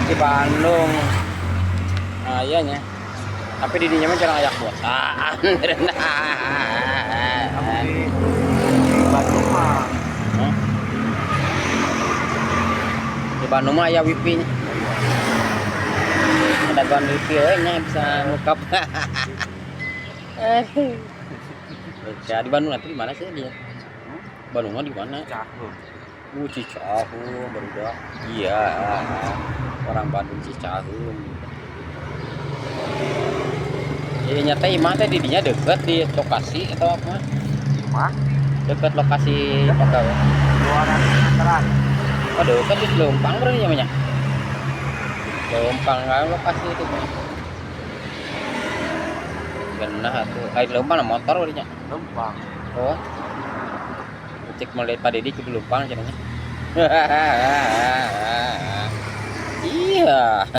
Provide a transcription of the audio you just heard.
Di Bandung. Nah, iya nya. Tapi di dinya mah jarang aya kuotaan. Kamu di Bandung mah. Hah? Di Bandung mah aya wifi nya. Ada gone wifi we nya bisa ngukap. Ya, di Bandung nanti di mana sih dia? Bandung mah di mana? Cicaheum. Cicaheum barudak. Iya. Orang Bandung Cicaheum. Iya, nyata imah teh di dinya deket di lokasi atau apa? Mah. Deket lokasi pegawai. 200 meteran. Oh, deket di Leumpang berarti namanya. Leumpang kan lokasi itu. Genah atuh. Ai Leumpang motor berarti nya. Leumpang. Oh. Cek melihat Pak Deddy ke Leumpang cenah nya. Iya.